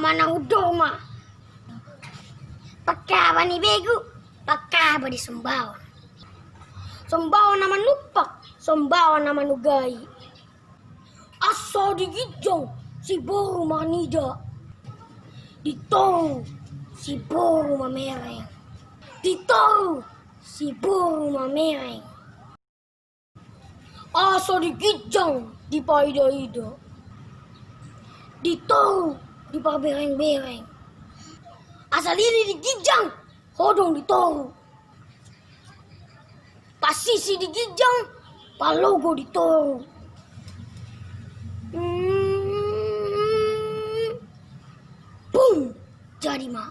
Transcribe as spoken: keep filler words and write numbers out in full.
Manang hundul ma. Pangkaba ni begu, pangkaba ni sombaon. Sombaon na manumpak, sombaon na manugai. Asa di ginjang siboru manida, di toru siboru mamereng. Di toru siboru mamereng. Asa di ginjang dipaida-ida, di toru dipabereng-bereng. Asa lili di ginjang, hodong di toru. Pasisi di ginjang, palogo di toru. Hmm. Pum! Jadi ma.